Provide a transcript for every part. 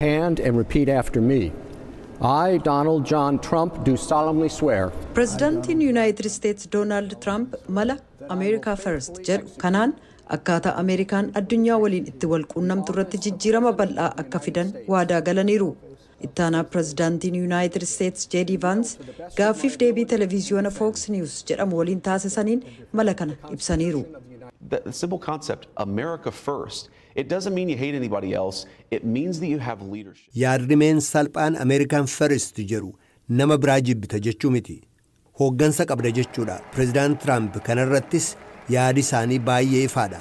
Hand and repeat after me. I, Donald John Trump, do solemnly swear. Pireezidaantiin Yuunaayitid Isteetsi Doonaald Tiraamp mala "America First" jedhu kanaan akkaataa Ameerikaan addunyaa waliin itti wal quunnamtu irratti jijjiirama bal'aa akka fidan waadaa galaniiru. Ittaanaa pireezidaantiin Yuunaayitid Isteetsi Jeedii Vaans gaaffiif deebii televiziyoona Fox News jedhamu waliin taasisaniin mala kana ibsaniiru. The simple concept, America first, it doesn't mean you hate anybody else. It means that you have leadership. Yaadrimeen salphaan "American First" jedhu nama biraa jibbita jechuu miti. Hooggansa qabda jechuudha. Pireezidaant Tiraamp kanarrattis yaadi isaanii baay'ee ifaadha.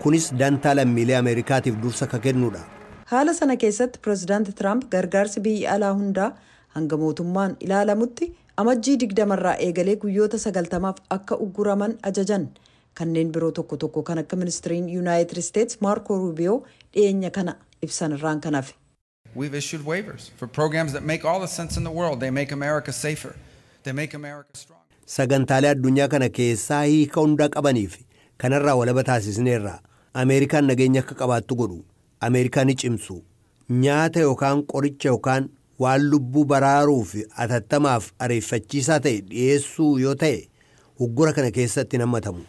Kunis dantaa lammiilee Ameerikaatiif dursa ka kennuudha. Haala sana keessatti pireezidaanti Tiraamp gargaarsi biyya alaa hundaa hanga mootummaan ilaalamutti Amajjii 20rraa eegalee guyyoota 90f akka ugguraman ajajan. Kanneen biroo tokko tokko kan akka ministiriin Yuunaayitid Isteetsi Maarko Ruubiyoo dhiyeenya kana ibsan irraan kan hafe. We've issued waivers for programs that make all the sense in the world. They make America safer. They make America stronger. Sagantaalee addunyaa kana keessaa hiika hunda qabaniif kanarraa walaba taasisneerra. Ameerikaan nageenya akka qabaattu godhu. Ameerikaan ni cimsu. Nyaata yookaan qoricha yookaan waan lubbuu baraaruu fi atattamaaf ariifachiisaa ta'e dhiyeessuu yoo ta'e uggura kana keessatti hammatamu.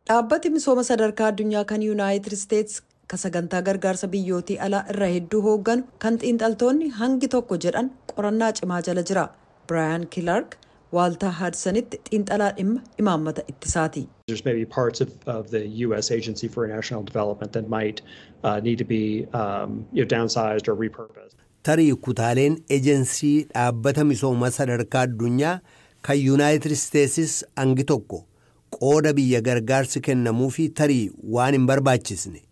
Dhaabbati misooma sadarkaa addunyaa kan Yuunaayitid Isteetsi ka sagantaa gargaarsa biyyootii alaa irra hedduu hoogganu kan xiinxaltoonni hangi tokko jedhan qorannaa cimaa jala jira. Biraayan Kilaark Waaltaa Haadsanitti xiinxalaa dhimma imaammata ittisaati. There's maybe parts of the U.S. Agency for International Development that might need to be downsized or repurposed. Tarii kutaaleen ejensii dhaabbata misooma sadarkaa addunyaa kan Yuunaayitid Isteetsis hangi tokko qooda biyya gargaarsi kennamuufi tarii waan hin barbaachisne,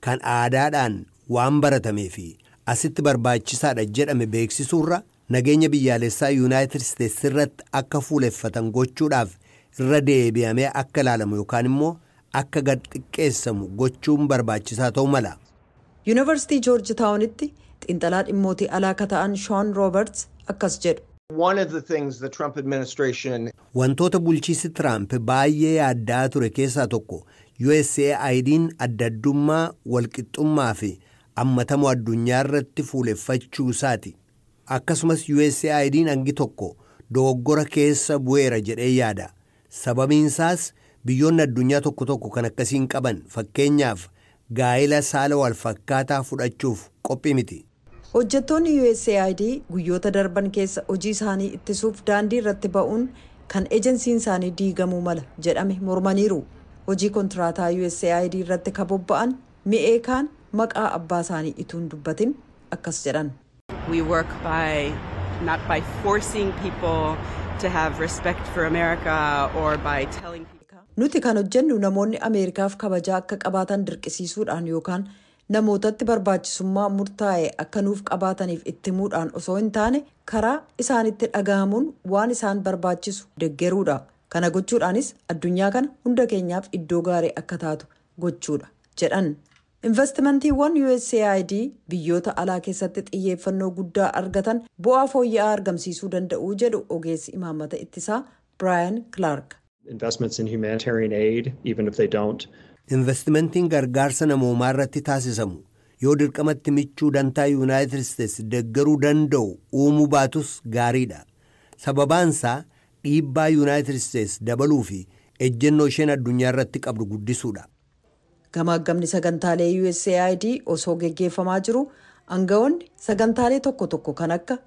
kan aadaadhaan waan baratamee fi asitti barbaachisaadha jedhame beeksisuurra nageenya biyyaalessaa Yuunaayitid Isteetsi irratti akka fuuleffatan gochuudhaaf irra deebi'amee akka ilaalamu yookaan immoo akka gad xiqqeessamu gochuun barbaachisaa ta'uu mala. Yuunivarsiitii Joorji Taawunitti xiinxalaa dhimmootii alaa akka ta'an Shoon Rooberts akkas jedhu. One of the things the Trump administration Wantoota bulchiisi Tiraamp baay'ee yaaddaa ture keessaa tokko USAID'n adda addummaa, walqixxummaa fi hammatamuu addunyaa irratti fuuleffachuu isaati. Akkasumas USAID'n hangi tokko dogoggora keessa bu'eera jedhee yaada. Sababiin isaas biyyoonni addunyaa tokko tokko kan akkasiin qaban, fakkeenyaaf gaa'ela saala walfakkaataa fudhachuuf qophii miti. Hojjettoonni USAID guyyoota darban keessa hojii isaanii ittisuuf daandii irratti ba'uun kan ejensiin isaanii diigamuu mala jedhame mormaniiru. Hojii kontiraataa USAID irratti ka bobba'an mi'ee kaan maqaa abbaa isaanii ituun dubbatin akkas jedhan. We work by not by forcing people to have respect for America or by telling people. Nuti kan hojjennu namoonni Ameerikaaf kabajaa akka qabaatan dirqisiisuudhaan yookaan namootatti barbaachisummaa murtaa'e akka nuuf qabaataniif itti himuudhaan osoo hin taane, karaa isaanitti dhagahamuun waan isaan barbaachisu deggeruudha. Kana gochuudhaanis addunyaa kana hunda keenyaaf iddoo gaarii akka taatu gochuudha jedhan. Investimentiiwwan USAID biyyoota alaa keessatti xiyyeeffannoo guddaa argatan bu'aa fooyya'aa argamsiisuu danda'u jedhu ogeessi imaammata ittisaa Brian Clark. Investments in humanitarian aid, even if they don't Investimentiin gargaarsa namoomaa irratti taasisamu yoo dirqamatti michuu dantaa Yuunaayitid Isteetsi deeggaruu danda'u uumuu baatus gaariidha. Sababaansaa dhiibbaa Yuunaayitid Isteetsi dabaluu fi ejjennoo isheen addunyaa irratti qabdu guddisuudha. Gamaggamni sagantaalee USAID osoo geggeeffamaa jiru aangawoonni sagantaalee tokko tokko kan akka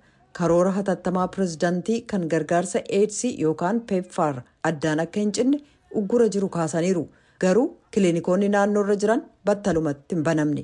karoora hatattamaa pirezidaantii kan gargaarsa AIDS yookaan PEPFAR addaan akka hin cinne uggura jiru kaasaniiru. Garuu kiliinikoonni naannoorra jiran battalumatti hin banamne.